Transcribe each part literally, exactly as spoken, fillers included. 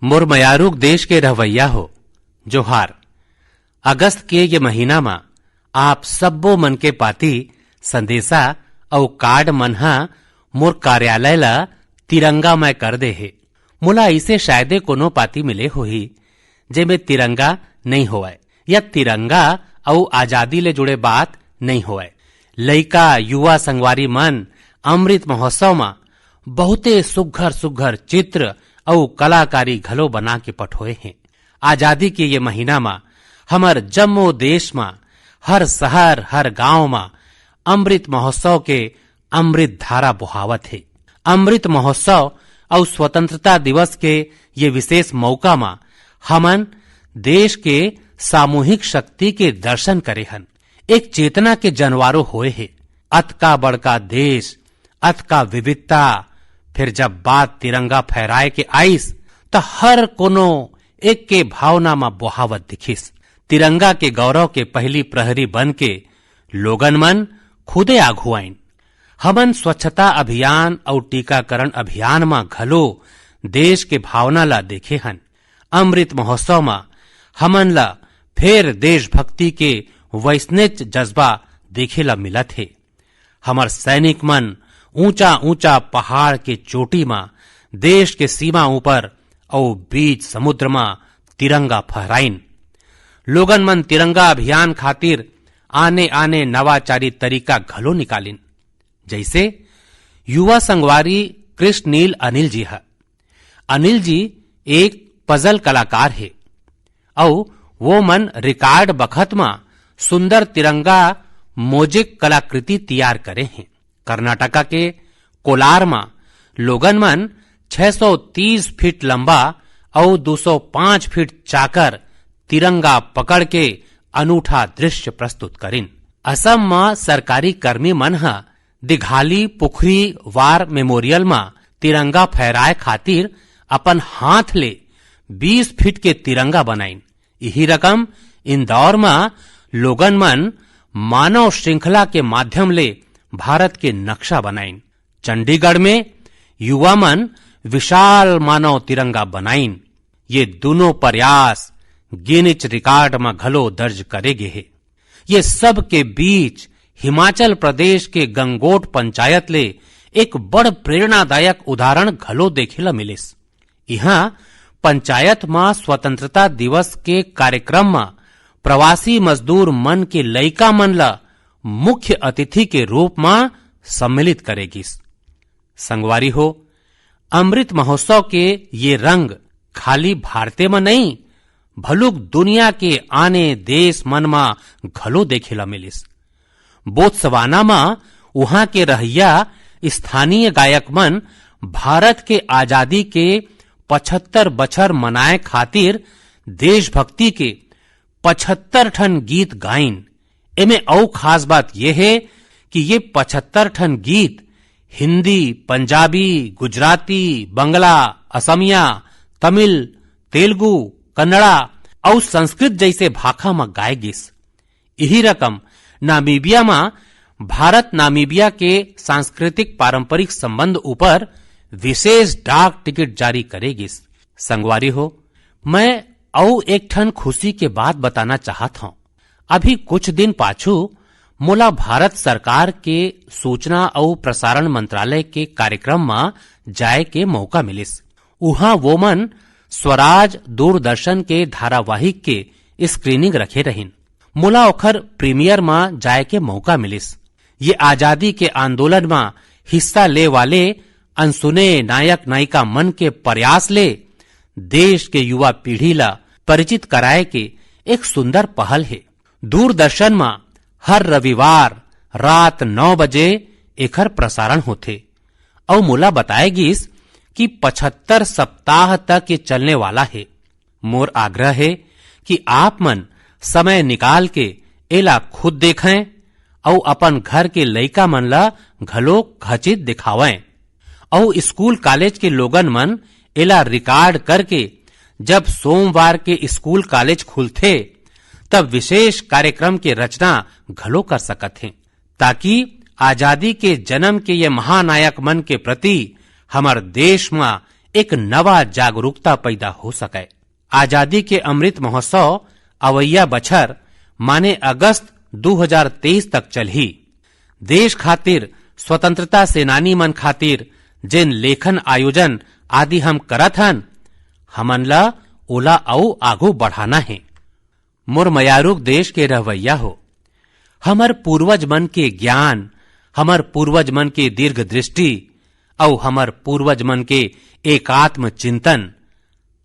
मोर मयारुक देश के रहवैया हो, जोहार। अगस्त के ये महीना म आप सब्बो मन के पाती संदेशा अउ कार्ड मन ह मोर कार्यालय ल तिरंगामय कर दे हे। मोला अइसे शायदे कोनो पाती मिले होही, जेमे तिरंगा नइ होवय या तिरंगा अउ आजादी ले जुड़े बात नइ होवय। लइका, युवा संगवारी मन अमृत महोत्सव म बहुते सुघर-सुघर चित्र अउ कलाकारी घलो बना के पठोए हें। आजादी के ये महीना म हमर जम्मो देश म हर शहर, हर गांव म अमृत महोत्सव के अमृत धारा बोहावत हे। अमृत महोत्सव अउ स्वतंत्रता दिवस के ये विशेष मौका म हमन देश के सामूहिक शक्ति के दर्शन करे हन। एक चेतना के जनवारो होए हे। अतका बड़का देश, अतका विविधता, फिर जब बात तिरंगा फहराए के आइस, त हर कोनो एक के भावना म बोहावत दिखिस। तिरंगा के गौरव के पहली प्रहरी बन के लोगन मन खुदे आघू आइन। हमन स्वच्छता अभियान अउ टीकाकरण अभियान म घलो देश के भावना ला देखे हन। अमृत महोत्सव म हमन ला फेर देशभक्ति के वैसनेच जज्बा देखे ला मिलत हे। हमर सैनिक मन ऊंचा-ऊंचा पहाड़ के चोटी म देश के सीमा ऊपर अउ बीच समुद्र म तिरंगा फहराइन। लोगन मन तिरंगा अभियान खातिर आने-आने नवाचारी तरीका घलो निकालिन। जैसे युवा संगवारी कृष्ण नील अनिल जी ह। अनिल जी एक पजल कलाकार हे अउ वो मन रिकॉर्ड बखत म सुंदर तिरंगा मोजेक कलाकृति तैयार करे हें। कर्नाटका के कोलार म लोगन मन छह सौ तीस फीट लंबा अउ दो सौ पाँच फीट चाकर तिरंगा पकड़ के अनूठा दृश्य प्रस्तुत करिन। असम म सरकारी कर्मी मन ह दिघाली पुखरी वार मेमोरियल म तिरंगा फहराए खातिर अपन हाथ ले बीस फीट के तिरंगा बनाइन। इही रकम इंदौर म लोगन मन मानव श्रृंखला के माध्यम ले भारत के नक्शा बनाइन। चंडीगढ़ में युवा मन विशाल मानव तिरंगा बनाइन। ये दोनों प्रयास गिनिच रिकॉर्ड म घलो दर्ज करे गे हे। ये सब के बीच हिमाचल प्रदेश के गंगोट पंचायत ले एक बड़ प्रेरणादायक उदाहरण घलो देखे ल मिलिस। इहां पंचायत म स्वतंत्रता दिवस के कार्यक्रम म प्रवासी मजदूर मन के लइका मन ल मुख्य अतिथि के रूप म सम्मिलित करे गिस। संगवारी हो, अमृत महोत्सव के ये रंग खाली भारते म नइ, भलुक दुनिया के आने देश मन म घलो देखे ल मिलिस। बोत्सवाना म उहां के रहइया स्थानीय गायक मन भारत के आजादी के पचहत्तर बछर मनाए खातिर देशभक्ति के पचहत्तर ठन गीत गाइन। एमे अउ खास बात ये हे कि ये पचहत्तर ठन गीत हिंदी, पंजाबी, गुजराती, बंगला, असमिया, तमिल, तेलुगु, कन्नड़ा अउ संस्कृत जैसे भाखा म गाए गिस। इही रकम नामीबिया म भारत नामीबिया के सांस्कृतिक पारंपरिक संबंध ऊपर विशेष डाक टिकट जारी करे गिस। संगवारी हो, मैं अउ एक ठन खुशी के बात बताना चाहत हौं। अभी कुछ दिन पाछू मोला भारत सरकार के सूचना अउ प्रसारण मंत्रालय के कार्यक्रम म जाए के मौका मिलिस। उहां वो मन स्वराज दूरदर्शन के धारावाहिक के स्क्रीनिंग रखे रहिन। मोला ओखर प्रीमियर म जाए के मौका मिलिस। ये आजादी के आंदोलन म हिस्सा ले वाले अनसुने नायक नायिका मन के प्रयास ले देश के युवा पीढ़ी ला परिचित कराए के एक सुंदर पहल हे। दूरदर्शन म हर रविवार रात नौ बजे एखर प्रसारण होथे। अउ मोला बताए गिस कि पचहत्तर सप्ताह तक ये चलने वाला हे। मोर आग्रह हे कि आप मन समय निकाल के एला खुद देखें अउ अपन घर के लइका मन ला घलो खचित दिखावें। अउ स्कूल कॉलेज के लोगन मन एला रिकॉर्ड करके जब सोमवार के स्कूल कॉलेज खुलथे, तब विशेष कार्यक्रम के रचना घलो कर सकत हें, ताकि आजादी के जन्म के ये महानायक मन के प्रति हमर देश म एक नवा जागरूकता पैदा हो सकय। आजादी के अमृत महोत्सव अवइया बछर माने अगस्त दू हजार तेईस तक चलही। देश खातिर, स्वतंत्रता सेनानी मन खातिर जेन लेखन आयोजन आदि हम करत हन, हमन ला ओला अउ आगू बढ़ाना हे। मोर मयारुक देश के रहवइया हो, हमर पूर्वज मन के ज्ञान, हमर पूर्वज मन के दीर्घ दृष्टि अउ हमर पूर्वज मन के एकात्म चिंतन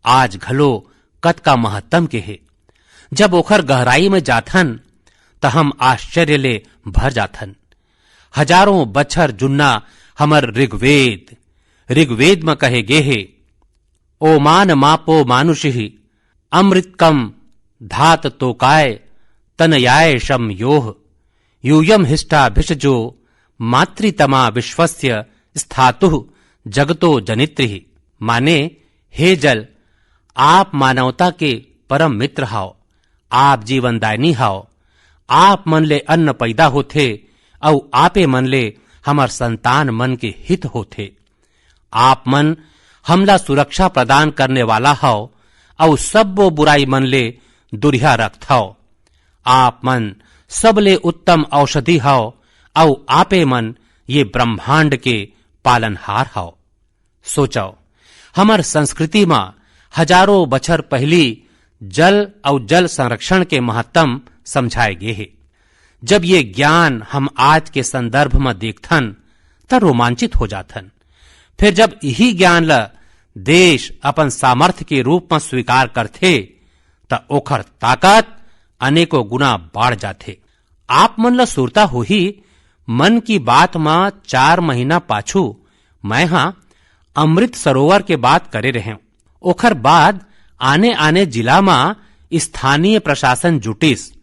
आज घलो कतका महत्तम के हे। जब ओखर गहराई में जाथन, त हम आश्चर्य ले भर जाथन। हजारों बछर जुन्ना हमर ऋग्वेद, ऋग्वेद म कहे गे हे, "ओमान मापो मानुषिः, अमृतकम धात तोकाय, तनयाय शम योः, यूयम हिष्ठा भिषजो मातृतमा विश्वस्य स्थातुः जगतो जनित्रिः।" माने, हे जल, आप मानवता के परम मित्र हव, आप जीवनदायिनी हव, आप मन ले अन्न पैदा होथे अउ आपे मन ले हमर संतान मन के हित होथे। आप मन हमला सुरक्षा प्रदान करने वाला हव अउ सब्बो बुराई मन ले दुरिहा रखथव। आप मन सबले उत्तम औषधि हव अउ आपे मन ये ब्रह्मांड के पालनहार हव। सोचव, हमर संस्कृति म हजारों बछर पहिली जल अउ जल संरक्षण के महत्तम समझाए गे हे। जब ये ज्ञान हम आज के संदर्भ म देखथन, त रोमांचित हो जाथन। फिर जब इही ज्ञान ल देश अपन सामर्थ्य के रूप म स्वीकार करथे, त ओखर ताकत अनेकों गुना बाढ़ जाथे। आप मन ल सुरता होही, मन की बात म चार महीना पाछू मैं हा अमृत सरोवर के बात करे रहेंव। ओखर बाद आने-आने जिला म स्थानीय प्रशासन जुटिस,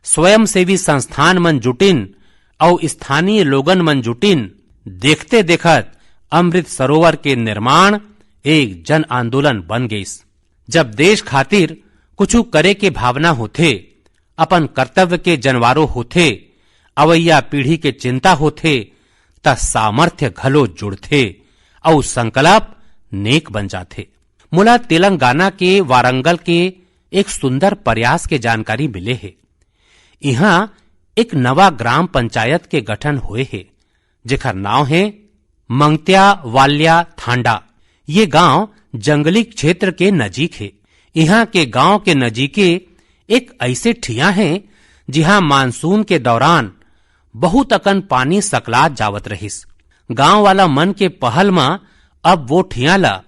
स्वयंसेवी संस्थान मन जुटिन अउ स्थानीय लोगन मन जुटिन। देखते देखत अमृत सरोवर के निर्माण एक जन आंदोलन बन गइस। जब देश खातिर कुछु करे के भावना होथे, अपन कर्तव्य के जनवारो होथे, अवइया पीढ़ी के चिंता होथे, त सामर्थ्य घलो जुड़थे अउ संकल्प नेक बन जाथे। मोला तेलंगाना के वारंगल के एक सुंदर प्रयास के जानकारी मिले हे। इहां एक नवा ग्राम पंचायत के गठन होए हे, जेखर नाव हे मंगत्या वाल्या थांडा। ये गांव जंगली क्षेत्र के नजीक हे। इहां के गांव के नजीके एक अइसे ठिया हे, जिहां मानसून के दौरान बहुत अकन पानी सकलात जावत रहिस। गांव वाला मन के पहल म अब वो ठिया ल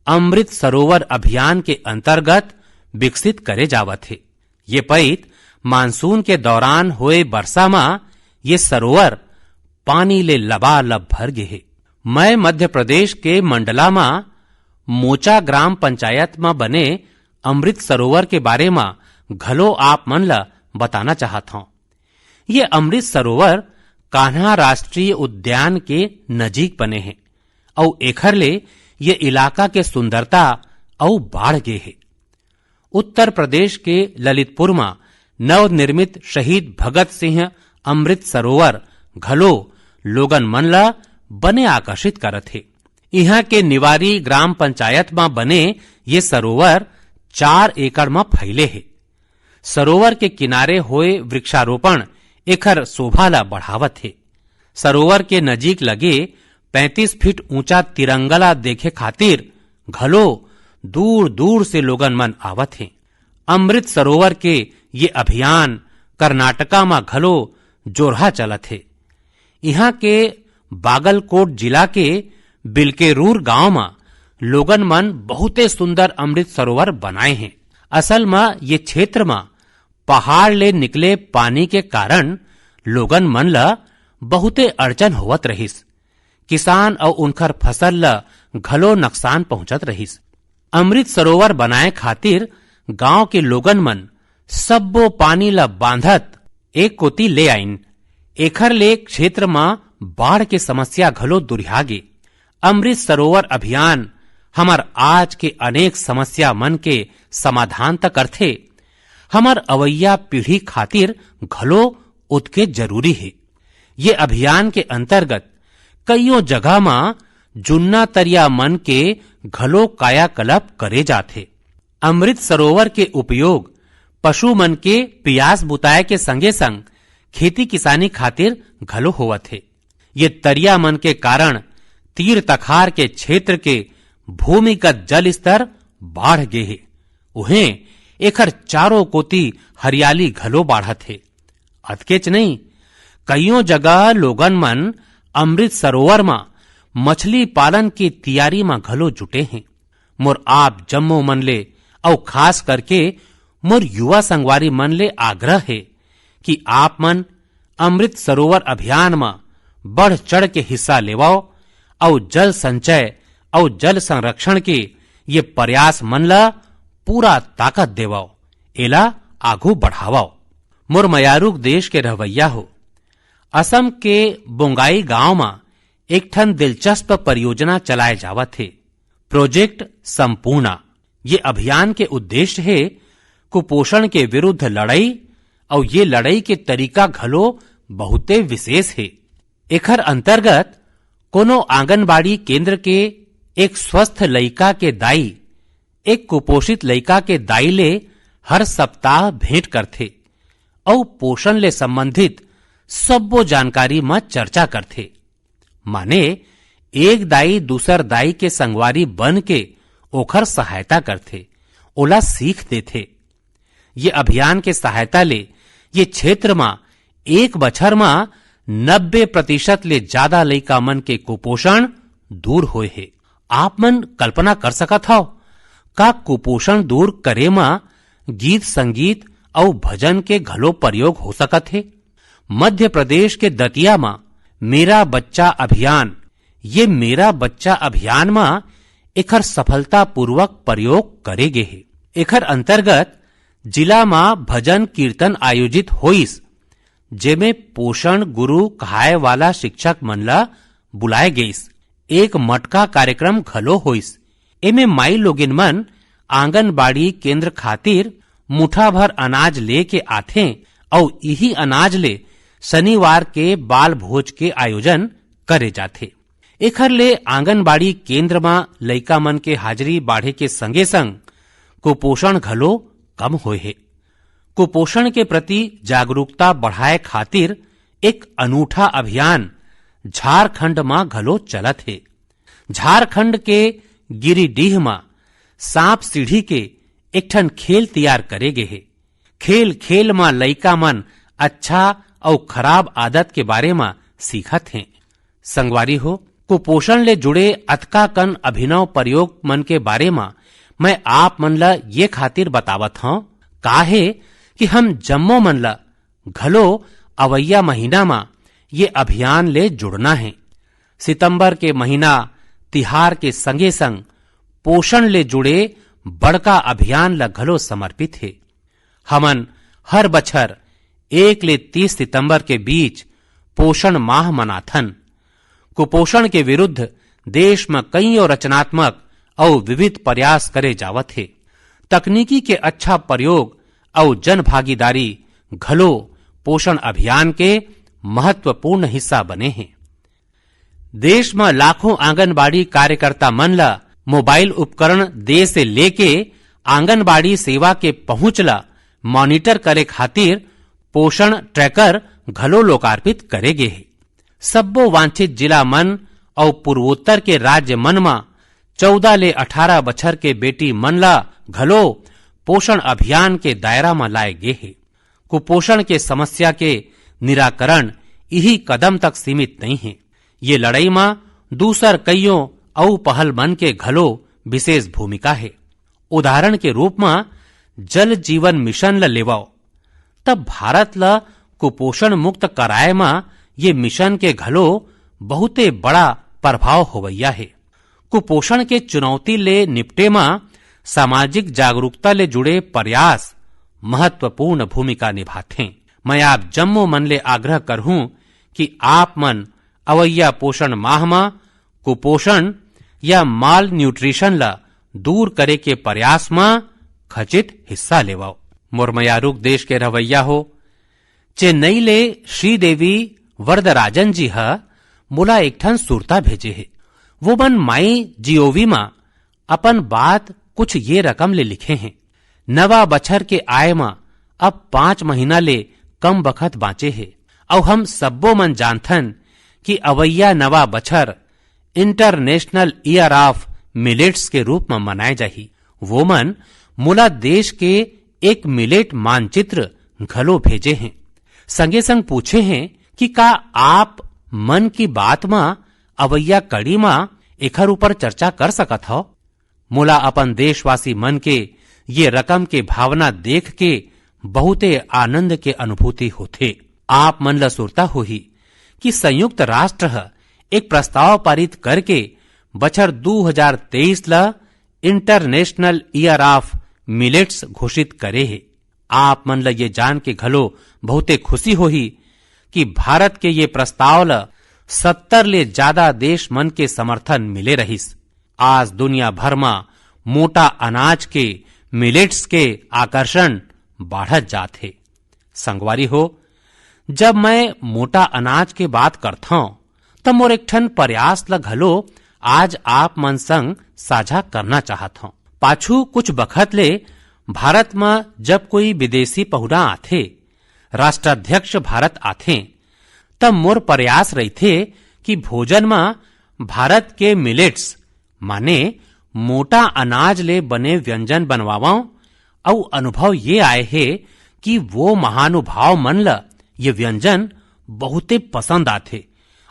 अमृत सरोवर अभियान के अंतर्गत विकसित करे जावत हे। ये पइत मानसून के दौरान होए बरसा म ये सरोवर पानी ले लबालब भर गे हे। मैं मध्य प्रदेश के मंडला म मोचा ग्राम पंचायत म बने अमृत सरोवर के बारे म घलो आप मन ल बताना चाहत हौं। ये अमृत सरोवर कान्हा राष्ट्रीय उद्यान के नजीक बने हे अउ एखर ले ये इलाका के सुंदरता अउ बाढ़ गे हे। उत्तर प्रदेश के ललितपुर म नवनिर्मित शहीद भगत सिंह अमृत सरोवर घलो लोगन मन ल बने आकर्षित करत हे। इहां के निवारी ग्राम पंचायत म बने ये सरोवर चार एकड़ म फैले हे। सरोवर के किनारे होए वृक्षारोपण एखर शोभा ल बढ़ावत हे। सरोवर के नजीक लगे पैंतीस फीट ऊंचा तिरंगा ला देखे खातिर घलो दूर-दूर से लोगन मन आवत हें। अमृत सरोवर के ये अभियान कर्नाटका म घलो जोरहा चलत हे। इहां के बागलकोट जिला के बिलकेरूर गांव म लोगन मन बहुते सुंदर अमृत सरोवर बनाए हें। असल म ये क्षेत्र म पहाड़ ले निकले पानी के कारण लोगन मन ल बहुते अड़चन होवत रहिस। किसान अउ उनखर फसल ल घलो नकसान पहुंचत रहिस। अमृत सरोवर बनाए खातिर गांव के लोगन मन सब्बो पानी ल बांधत एक कोति ले आइन। एखर ले क्षेत्र म बाढ़ के समस्या घलो दुरिहा गे। अमृत सरोवर अभियान हमर आज के अनेक समस्या मन के समाधान त करथे, हमर अवइया पीढ़ी खातिर घलो ओतके जरूरी हे। ये अभियान के अंतर्गत कइयो जगह म जुन्ना तरिया मन के घलो कायाकल्प करे जाथे। अमृत सरोवर के उपयोग पशु मन के पियास बुताए के संगे संग खेती किसानी खातिर घलो होवत हे। ये तरिया मन के कारण तीर तखार के क्षेत्र के भूमिगत जल स्तर बाढ़ गे हे। उहें, एखर चारों कोति हरियाली घलो बाढ़त हे। अतकेच नहीं, कइयों जगह लोगन मन अमृत सरोवर म मछली पालन के तियारी म घलो जुटे हें। मोर आप जम्मो मन ले अउ खास करके मोर युवा संगवारी मन ले आग्रह हे कि आप मन अमृत सरोवर अभियान म बढ़ चढ़ के हिस्सा लेवव अउ जल संचय अउ जल संरक्षण के ये प्रयास मन ल पूरा ताकत देवव, एला आघू बढ़ावव। मोर मयारुक देश के रहवैया हो, असम के बोंगाई गांव म एक ठन दिलचस्प परियोजना चलाए जावत हे, प्रोजेक्ट संपूर्णा। ये अभियान के उद्देश्य हे कुपोषण के विरुद्ध लड़ाई, अउ ये लड़ाई के तरीका घलो बहुते विशेष हे। एखर अंतर्गत कोनो आंगनबाड़ी केंद्र के एक स्वस्थ लइका के दाई एक कुपोषित लइका के दाई ले हर सप्ताह भेंट करथे अउ पोषण ले संबंधित सब्बो जानकारी म चर्चा करथे। माने, एक दाई दूसर दाई के संगवारी बन के ओखर सहायता करथे, ओला सीख देथे। ये अभियान के सहायता ले ये क्षेत्र म एक बछर म नब्बे प्रतिशत ले जादा लइका मन के कुपोषण दूर होए हे। आप मन कल्पना कर सकत हव, का कुपोषण दूर करे म गीत संगीत अउ भजन के घलो प्रयोग हो सकत हे? मध्य प्रदेश के दतिया म मेरा बच्चा अभियान, ये मेरा बच्चा अभियान म एखर सफलतापूर्वक प्रयोग करे गे हे। एखर अंतर्गत जिला म भजन कीर्तन आयोजित होइस, जेमे पोषण गुरु कहाय वाला शिक्षक मन ल बुलाए गइस। एक मटका कार्यक्रम घलो होइस। एमे माई लोगिन मन आंगनबाड़ी केंद्र खातिर मुठा भर अनाज लेके आथें अउ इही अनाज ले शनिवार के बाल भोज के आयोजन करे जाथे। एखर ले आंगनबाड़ी केंद्र म लइका मन के हाजिरी बाढ़े के संगे संग कुपोषण घलो कम होए हे। कुपोषण के प्रति जागरूकता बढ़ाए खातिर एक अनूठा अभियान झारखंड म घलो चलत हे। झारखंड के गिरिडीह म सांप सीढ़ी के एक ठन खेल तैयार करे गे हे। खेल खेल म लइका मन अच्छा अउ खराब आदत के बारे म सीखत हें। संगवारी हो, कुपोषण ले जुड़े अतका कन अभिनव प्रयोग मन के बारे म मैं आप मन ल ये खातिर बतावत हंव, काहे कि हम जम्मो मन ल घलो अवइया महीना म ये अभियान ले जुड़ना हे। सितंबर के महीना तिहार के संगे संग पोषण ले जुड़े बड़का अभियान ल घलो समर्पित हे। हमन हर बछर एक ले तीस सितंबर के बीच पोषण माह मनाथन। कुपोषण के विरुद्ध देश म कइयों रचनात्मक अउ विविध प्रयास करे जावत हे। तकनीकी के अच्छा प्रयोग अउ जनभागीदारी घलो पोषण अभियान के महत्वपूर्ण हिस्सा बने हे। देश म लाखों आंगनबाड़ी कार्यकर्ता मन ल मोबाइल उपकरण दे से लेके आंगनबाड़ी सेवा के पहुंच ल मॉनिटर करे खातिर पोषण ट्रैकर घलो लोकार्पित करे गे हे। सब्बो वांछित जिला मन अउ पूर्वोत्तर के राज्य मन म चौदह ले अठारह बछर के बेटी मन ल घलो पोषण अभियान के दायरा म लाए गे हे। कुपोषण के समस्या के निराकरण इही कदम तक सीमित नइ हे। ये लड़ाई म दूसर कइयों अउ पहल मन के घलो विशेष भूमिका हे। उदाहरण के रूप म जल जीवन मिशन ल लेवव, तब भारत ल कुपोषण मुक्त कराए म ये मिशन के घलो बहुते बड़ा प्रभाव होवइया हे। कुपोषण के चुनौती ले निपटे म सामाजिक जागरूकता ले जुड़े प्रयास महत्वपूर्ण भूमिका निभाथे। मैं आप जम्मो मन ले आग्रह करहूं कि आप मन अवइया पोषण माह म कुपोषण या माल न्यूट्रिशन ल दूर करे के प्रयास म खचित हिस्सा लेवव। मोर मयारुक देश के रहवैया हो, चेन्नई ले श्रीदेवी वरदराजन जी ह मोला एक ठन सुरता भेजे हे। वो मन माई जीओवी म अपन बात कुछ ये रकम ले लिखे हैं, नवा बछर के आय म अब पांच महीना ले कम बखत बांचे हे, अउ हम सब्बो मन जानथन कि अवइया नवा बछर International Year of Millets के रूप म मनाए जाही। वो मन मोला देश के एक मिलेट मानचित्र घलो भेजे हैं। संगे संग पूछे हैं कि का आप मन की बात म अवइया कड़ी म एखर ऊपर चर्चा कर सकत हव? मोला अपन देशवासी मन के ये रकम के भावना देख के बहुते आनंद के अनुभूति होथे। आप मन ल सुरता होही कि संयुक्त राष्ट्र ह एक प्रस्ताव पारित करके बछर दू हजार तेईस ल International Year of Millets घोषित करे हे। आप मन ल ये जान के घलो बहुते खुशी होही कि भारत के ये प्रस्ताव ल सत्तर ले ज्यादा देश मन के समर्थन मिले रहिस। आज दुनिया भर म मोटा अनाज के, मिलेट्स के आकर्षण बाढ़त जात हे। संगवारी हो, जब मैं मोटा अनाज के बात करथंव, त मोर एक ठन प्रयास ल घलो आज आप मन संग साझा करना चाहत हंव। पाछू कुछ बखत ले भारत म जब कोई विदेशी पहुना आथे, राष्ट्राध्यक्ष भारत आथे, त मोर प्रयास रहिथे कि भोजन म भारत के मिलेट्स माने मोटा अनाज ले बने व्यंजन बनवावंव। अउ अनुभव ये आए हे कि वो महानुभाव मन ल ये व्यंजन बहुते पसंद आथे,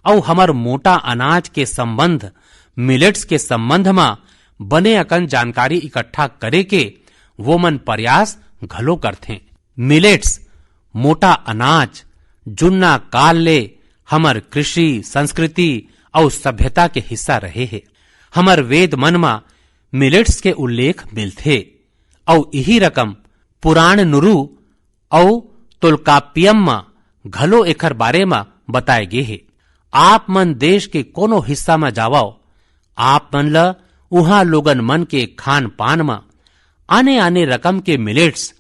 अउ हमर मोटा अनाज के संबंध, मिलेट्स के संबंध म बने अकन जानकारी इकट्ठा करे के वो मन प्रयास घलो करथें। मिलेट्स, मोटा अनाज, जुन्ना काल ले हमर कृषि, संस्कृति अउ सभ्यता के हिस्सा रहे हे। हमर वेद मन म मिलेट्स के उल्लेख मिलथे, अउ इही रकम पुराण नुरु अउ तोलकाप्पियम म घलो एखर बारे म बताए गे हे। आप मन देश के कोनो हिस्सा म जावव, आप मन ल उहां लोगन मन के खान पान म आने-आने रकम के मिलेट्स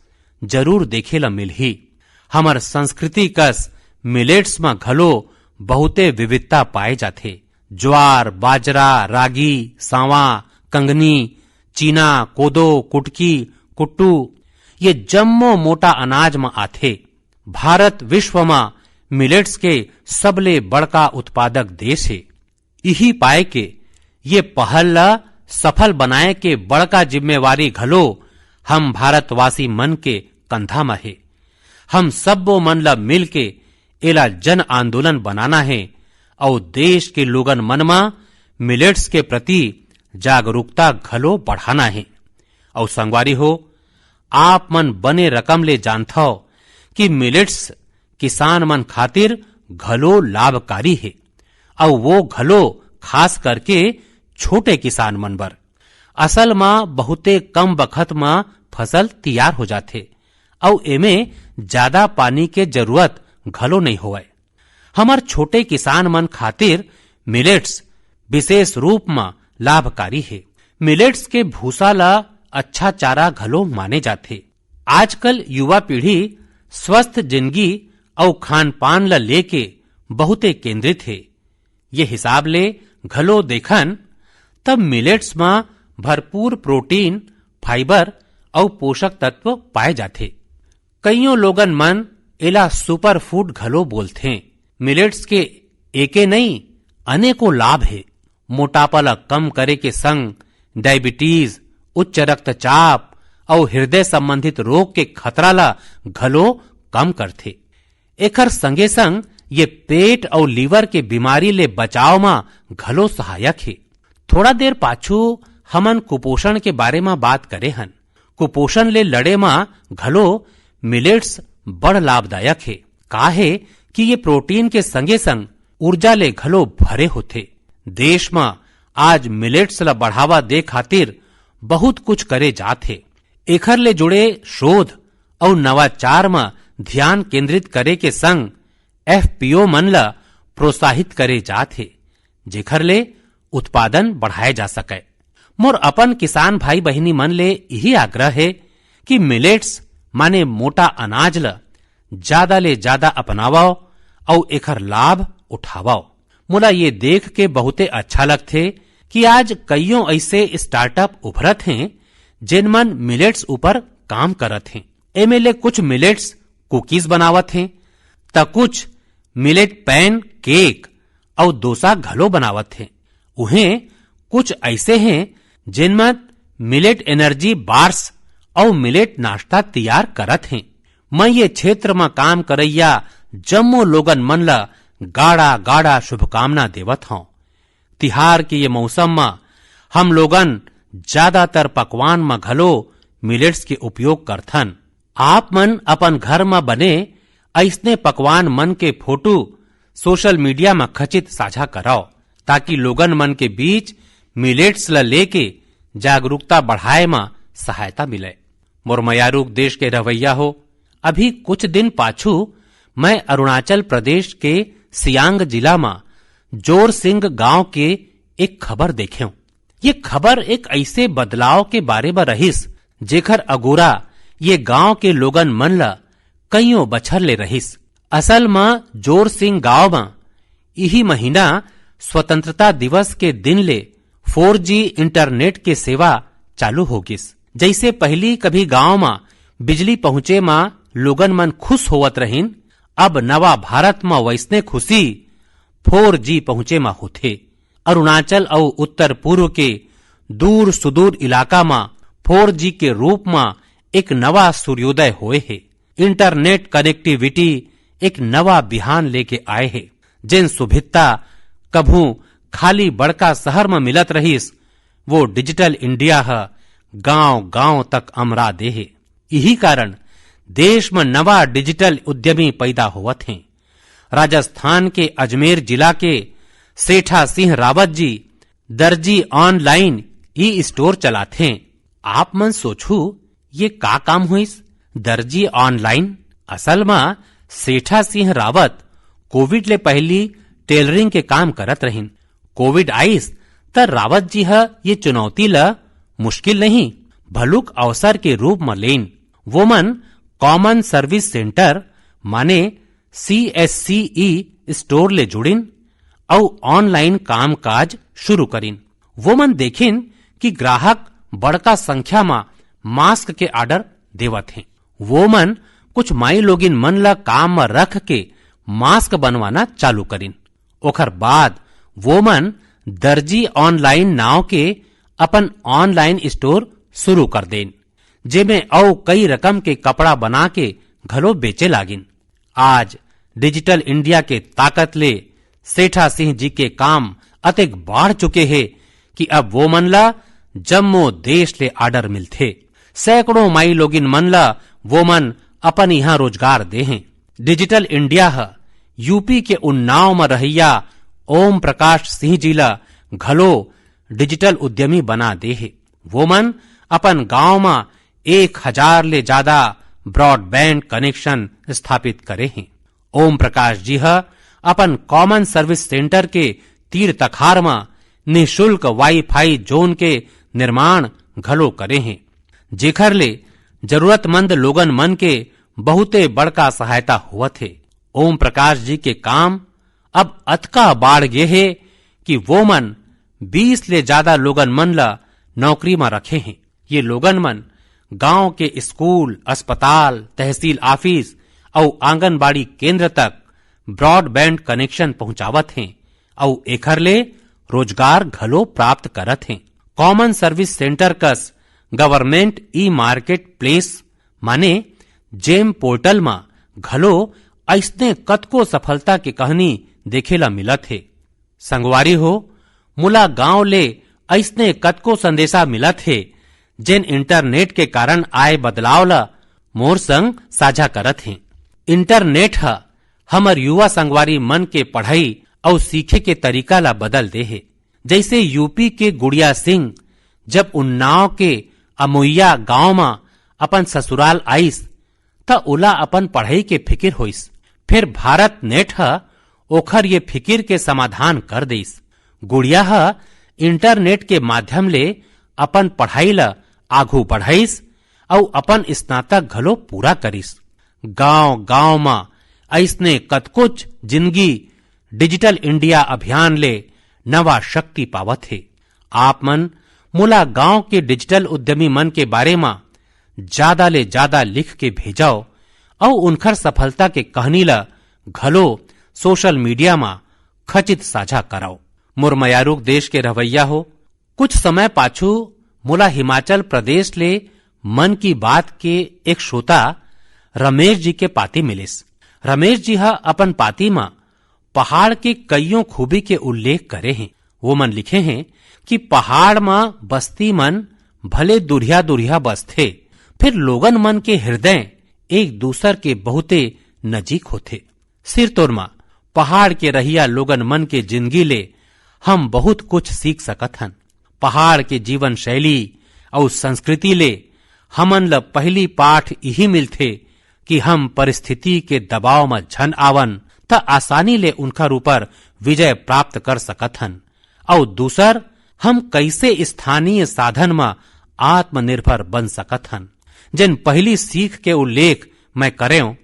जरूर देखे ल मिलही। हमर संस्कृति कस मिलेट्स म घलो बहुते विविधता पाए जाथे। ज्वार, बाजरा, रागी, सांवा, कंगनी, चीना, कोदो, कुटकी, कुट्टू, ये जम्मो मोटा अनाज म आथे। भारत विश्व म मिलेट्स के सबले बड़का उत्पादक देश हे। इही पाए के ये पहल ल सफल बनाए के बड़का जिम्मेवारी घलो हम भारतवासी मन के कंधा म हे। हम सब्बो मन ल मिल के एला जन आंदोलन बनाना हे अउ देश के लोगन मन म मिलेट्स के प्रति जागरूकता घलो बढ़ाना हे। अउ संगवारी हो, आप मन बने रकम ले जानथव कि मिलेट्स किसान मन खातिर घलो लाभकारी हे, अउ वो घलो खास करके छोटे किसान मन बर। असल म बहुते कम बखत म फसल तियार हो जाथे, अउ एमे जादा पानी के जरूरत घलो नइ होवय। हमर छोटे किसान मन खातिर मिलेट्स विशेष रूप म लाभकारी हे। मिलेट्स के भूसा ल अच्छा चारा घलो माने जाथे। आजकल युवा पीढ़ी स्वस्थ जिनगी अउ खान-पान ल लेके बहुते केंद्रित हे। ये हिसाब ले घलो देखन, तब मिलेट्स म भरपूर प्रोटीन, फाइबर अउ पोषक तत्व पाए जाथे। कइयों लोगन मन एला सुपर फूड घलो बोलथें। मिलेट्स के एके नइ, अनेकों लाभ हे। मोटापा ल कम करे के संग डायबिटीज, उच्च रक्तचाप अउ हृदय संबंधित रोग के खतरा ल घलो कम करथे। एखर संगे संग ये पेट अउ लीवर के बीमारी ले बचाव म घलो सहायक हे। थोड़ा देर पाछू हमन कुपोषण के बारे म बात करे हन। कुपोषण ले लड़े म घलो मिलेट्स बड़ लाभदायक हे। का हे कि ये प्रोटीन के संगे संग ऊर्जा ले घलो भरे होथे। देश म आज मिलेट्स ल बढ़ावा दे खातिर बहुत कुछ करे जात हे। एखर ले जुड़े शोध अउ नवाचार म ध्यान केंद्रित करे के संग एफपीओ मन ल प्रोत्साहित करे जात हे, जेखर ले उत्पादन बढ़ाए जा सकय। मोर अपन किसान भाई बहिनी मन ले इही आग्रह हे कि मिलेट्स माने मोटा अनाज ल जादा ले जादा अपनावव अउ एखर लाभ उठावव। मोला ये देख के बहुते अच्छा लगथे कि आज कइयों अइसे स्टार्टअप उभरत हें, जेन मन मिलेट्स ऊपर काम करत हें। एमे ले कुछ मिलेट्स कुकीज बनावत हें, त कुछ मिलेट पैन केक अउ डोसा घलो बनावत हें। उहें, कुछ अइसे हें, जेन मन मिलेट एनर्जी बार्स अउ मिलेट नाश्ता तैयार करत हें। मैं ये क्षेत्र म काम करइया जम्मो लोगन मन ल गाड़ा-गाड़ा शुभकामना देवत हौं। तिहार के ये मौसम म हम लोगन ज्यादातर पकवान म घलो मिलेट्स के उपयोग करथन। आप मन अपन घर म बने अइसने पकवान मन के फोटो सोशल मीडिया म खचित साझा करव, ताकि लोगन मन के बीच मिलेट्स ल लेके जागरूकता बढ़ाए म सहायता मिले। मोर मयारूक देश के रहवैया हो, अभी कुछ दिन पाछू मैं अरुणाचल प्रदेश के सियांग जिला म जोरसिंग गांव के एक खबर देखेंव। ये खबर एक अइसे बदलाव के बारे म रहिस, जेखर अगोरा ये गांव के लोगन मन ल कइयों बछर ले रहिस। असल म जोरसिंग गांव म इही महीना स्वतंत्रता दिवस के दिन ले फोर जी इंटरनेट के सेवा चालू हो गिस। जइसे पहिली कभी गांव म बिजली पहुंचे म लोगन मन खुश होवत रहिन, अब नवा भारत म वइसने खुशी फोर जी पहुंचे म होथे। अरुणाचल अउ उत्तर पूर्व के दूर सुदूर इलाका म फोर जी के रूप म एक नवा सूर्योदय होए हे। इंटरनेट कनेक्टिविटी एक नवा बिहान लेके आए हे, जेन सुभिता कभू खाली बड़का शहर म मिलत रहिस, वो डिजिटल इंडिया ह गांव-गांव तक अमरा दे हे। इही कारण देश म नवा डिजिटल उद्यमी पैदा होवत हें। राजस्थान के अजमेर जिला के सेठा सिंह रावत जी दर्जी ऑनलाइन ई स्टोर चलाथें। आप मन सोचहू, ये का काम होइस? दर्जी ऑनलाइन। असल म सेठा सिंह रावत कोविड ले पहिली टेलरिंग के काम करत रहिन। कोविड आइस, त रावत जी ह ये चुनौती ल मुश्किल नहीं, भलुक अवसर के रूप म लेन। वो मन कॉमन सर्विस सेंटर, माने सीएससीई स्टोर ले जुड़िन अउ ऑनलाइन कामकाज शुरू करिन। वो मन देखिन कि ग्राहक बड़का संख्या म मास्क के ऑर्डर देवत हें। वो मन कुछ माई लोगिन मन ल काम म रख के मास्क बनवाना चालू करिन। ओखर बाद वो मन दर्जी ऑनलाइन नाव के अपन ऑनलाइन स्टोर शुरू कर देन, जेमे अउ कई रकम के कपड़ा बना के घलो बेचे लागिन। आज डिजिटल इंडिया के ताकत ले सेठा सिंह जी के काम अतेक बाढ़ चुके हे कि अब वो मन ला जम्मो देश ले ऑर्डर मिलथे। सैकड़ों माई लोगिन मन ला वो मन अपन इहां रोजगार दे हें। डिजिटल इंडिया ह यूपी के उन्नाव म रहइया ओम प्रकाश सिंह जी ला घलो डिजिटल उद्यमी बना दे हे। वो मन अपन गांव म एक हजार ले जादा ब्रॉडबैंड कनेक्शन स्थापित करे हें। ओम प्रकाश जी ह अपन कॉमन सर्विस सेंटर के तीर तखार म निशुल्क वाईफाई जोन के निर्माण घलो करे हें, जेखर ले जरूरतमंद लोगन मन के बहुते बड़का सहायता होवत हे। ओम प्रकाश जी के काम अब अतका बाढ़ गे हे कि वो मन बीस ले जादा लोगन मन ल नौकरी म रखे हें। ये लोगन मन गांव के स्कूल, अस्पताल, तहसील ऑफिस अउ आंगनबाड़ी केंद्र तक ब्रॉडबैंड कनेक्शन पहुंचावत हें अउ एखर ले रोजगार घलो प्राप्त करत हें। कॉमन सर्विस सेंटर कस गवर्नमेंट ई मार्केट प्लेस माने जेम पोर्टल म घलो अइसने कतको सफलता के कहानी देखे ला मिलत हे। संगवारी हो, मोला गांव ले अइसने कतको संदेशा मिलत हे, जेन इंटरनेट के कारण आए बदलाव ला मोर संग साझा करत हें। इंटरनेट ह हमर युवा संगवारी मन के पढ़ाई अउ सीखे के तरीका ला बदल दे हे। जइसे यूपी के गुड़िया सिंह जब उन्नाव के अमोइया गांव म अपन ससुराल आइस, त ओला अपन पढ़ई के फिकिर होइस। फेर भारत नेट ह ओखर ये फिकिर के समाधान कर देइस। गुड़िया ह इंटरनेट के माध्यम ले अपन पढ़ई ल आघू बढ़ाइस अउ अपन स्नातक घलो पूरा करिस। गांव-गांव म अइसने कतकोच जिनगी डिजिटल इंडिया अभियान ले नवा शक्ति पावत हे। आप मन मोला गांव के डिजिटल उद्यमी मन के बारे म ज्यादा ले ज्यादा लिख के भेजव अउ उनखर सफलता के कहानी ल घलो सोशल मीडिया म खचित साझा करव। मोर मयारूक देश के रहवैया हो, कुछ समय पाछू मोला हिमाचल प्रदेश ले मन की बात के एक श्रोता रमेश जी के पाती मिलिस। रमेश जी ह अपन पाती म पहाड़ के कइयों खूबी के उल्लेख करे हें। वो मन लिखे हें कि पहाड़ म बस्ती मन भले दुरिहा-दुरिहा बसथे, फिर लोगन मन के हृदय एक दूसर के बहुते नजीक होथे। सिरतोर म पहाड़ के रहिया लोगन मन के जिंदगी ले हम बहुत कुछ सीख सकत हन। पहाड़ के जीवन शैली अउ संस्कृति ले हमन ल पहली पाठ इही मिलथे कि हम परिस्थिति के दबाव म झन आवन, त आसानी ले उनकर ऊपर विजय प्राप्त कर सकत हन। अउ दूसर, हम कइसे स्थानीय साधन म आत्मनिर्भर बन सकत हन। जेन पहली सीख के उल्लेख मैं करेंव,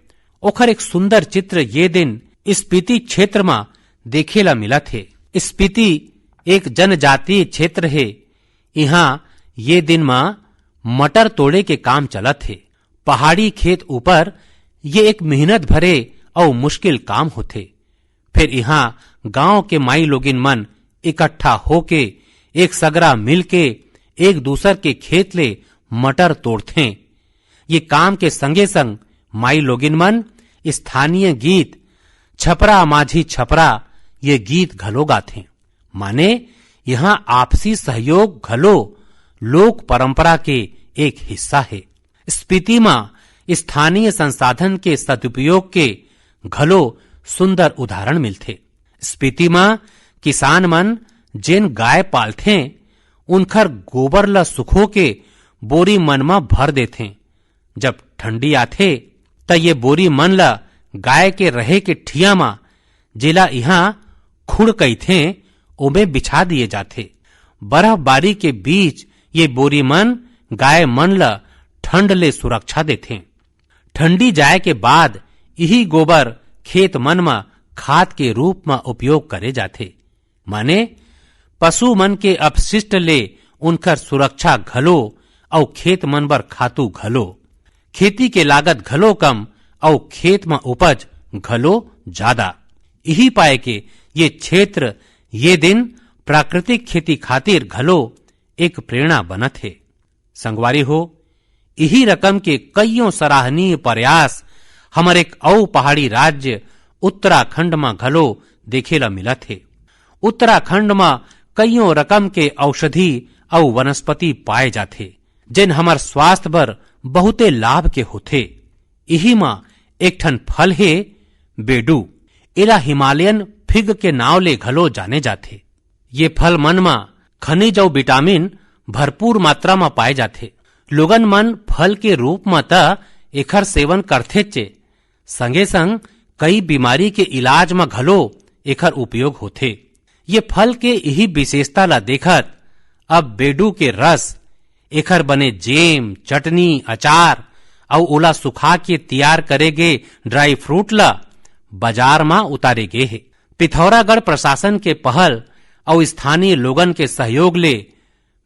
ओखर एक सुंदर चित्र ये दिन स्पीति क्षेत्र म देखे ला मिलत हे। स्पीति एक जनजातीय क्षेत्र हे। इहाँ ये दिन म मटर तोड़े के काम चलत हे। पहाड़ी खेत ऊपर ये एक मेहनत भरे अउ मुश्किल काम होथे। फिर इहाँ गांव के माई लोगिन मन इकट्ठा होके एक सगरा मिलके एक दूसर के खेत ले मटर तोड़थें। ये काम के संगे संग माई लोगिन मन स्थानीय गीत छपरा माझी छपरा ये गीत घलो गाथें। माने यहाँ आपसी सहयोग घलो लोक परंपरा के एक हिस्सा हे। स्पीति म स्थानीय संसाधन के सदुपयोग के घलो सुंदर उदाहरण मिलथे। स्पीति म किसान मन जेन गाय पालथें, उनखर गोबर ल सुखो के बोरी मन म भर देथें। जब ठंडी आथे, त ये बोरी मन ल गाय के रहे के ठिया म, जेला इहाँ खुड़ कहिथें, ओमे बिछा दिए जाथे। बर्फबारी के बीच ये बोरी मन गाय मन ल ठंड ले सुरक्षा देथें। ठंडी जाए के बाद इही गोबर खेत मन म खाद के रूप म उपयोग करे जाथे। माने पशु मन के अपशिष्ट ले उनकर सुरक्षा घलो अउ खेत मन बर खातू घलो। खेती के लागत घलो कम अउ खेत म उपज घलो जादा। इही पाए के ये क्षेत्र ये दिन प्राकृतिक खेती खातिर घलो एक प्रेरणा बनत हे। संगवारी हो, इही रकम के कइयों सराहनीय प्रयास हमर एक अउ पहाड़ी राज्य उत्तराखंड म घलो देखे ल मिलत हे। उत्तराखंड म कइयों रकम के औषधि अउ वनस्पति पाए जाथे, जेन हमर स्वास्थ्य बर बहुते लाभ के होथे। इही म एक ठन फल हे बेडू। एला हिमालयन फिग के नांव ले घलो जाने जाथे। ये फल मन म खनिज अउ विटामिन भरपूर मात्रा म पाए जाथे। लोगन मन फल के रूप म त एखर सेवन करथेचे, संगे संग कई बीमारी के इलाज म घलो एखर उपयोग होथे। ये फल के इही विशेषता ला देखत अब बेडू के रस, एखर बने जेम, चटनी, अचार अउ ओला सुखा के तियार करे गे ड्राई फ्रूट ला बाजार म उतारे गे हे। पिथौरागढ़ प्रशासन के पहल अउ स्थानीय लोगन के सहयोग ले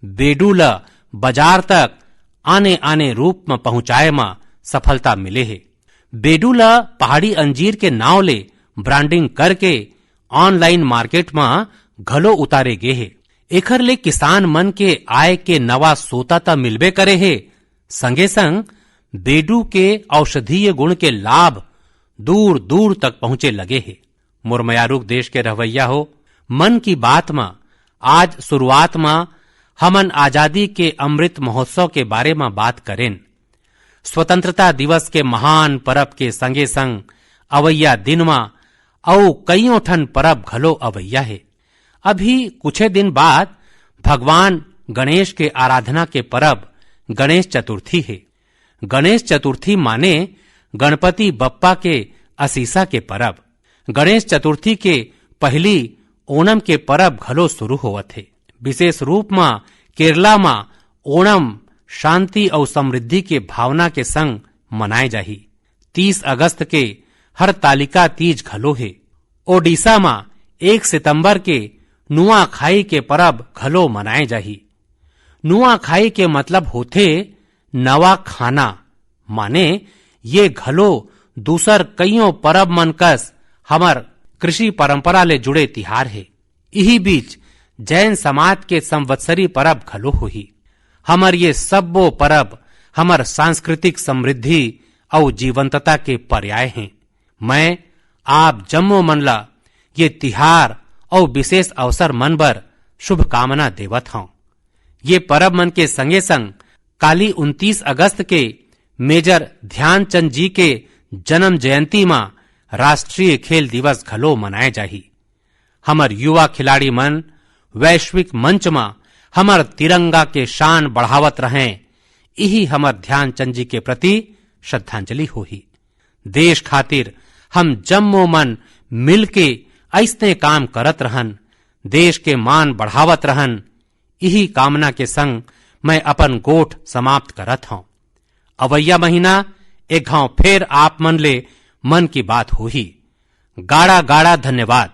बेडू ल बाजार तक आने-आने रूप म पहुंचाए म सफलता मिले हे। बेडू ल पहाड़ी अंजीर के नांव ले ब्रांडिंग करके ऑनलाइन मार्केट म घलो उतारे गे हे। एखर ले किसान मन के आय के नवा सोता त मिलबे करे हे, संगे संग बेडू के औषधीय गुण के लाभ दूर-दूर तक पहुंचे लगे हे। मोर मयारूक देश के रहवैया हो, मन की बात म आज शुरुआत म हमन आजादी के अमृत महोत्सव के बारे म बात करेन। स्वतंत्रता दिवस के महान परब के संगे संग अवइया दिन म अउ कइयों ठन परब घलो अवइया हे। अभी कुछे दिन बाद भगवान गणेश के आराधना के परब गणेश चतुर्थी हे। गणेश चतुर्थी माने गणपति बप्पा के असीसा के परब। गणेश चतुर्थी के पहिली ओणम के परब घलो शुरू होवत हे। विशेष रूप म केरला म ओणम शांति अउ समृद्धि के भावना के संग मनाए जाही। तीस अगस्त के हरतालिका तीज घलो हे। ओडिशा म एक सितंबर के नुआखाई के परब घलो मनाए जाही। नुआखाई के मतलब होथे नवा खाना, माने ये घलो दूसर कइयों परब मन कस हमर कृषि परंपरा ले जुड़े तिहार हे। इही बीच जैन समाज के संवत्सरी परब घलो होही। हमर ये सब्बो परब हमर सांस्कृतिक समृद्धि अउ जीवंतता के पर्याय हें। मैं आप जम्मो मन ला ये तिहार अउ विशेष अवसर मन बर शुभकामना देवत हौं। ये परब मन के संगे संग काली उनतीस अगस्त के मेजर ध्यानचंद जी के जन्म जयंती मा राष्ट्रीय खेल दिवस घलो मनाए जाही। हमर युवा खिलाड़ी मन वैश्विक मंच मा हमर तिरंगा के शान बढ़ावत रहें, इही हमर ध्यानचंद जी के प्रति श्रद्धांजलि होही। देश खातिर हम जम्मो मन मिलके अइसने काम करत रहन, देश के मान बढ़ावत रहन, इही कामना के संग मैं अपन गोठ समाप्त करत हौं। अवइया महीना एक घांव फेर आप मन ले मन की बात होही। गाड़ा गाड़ा धन्यवाद।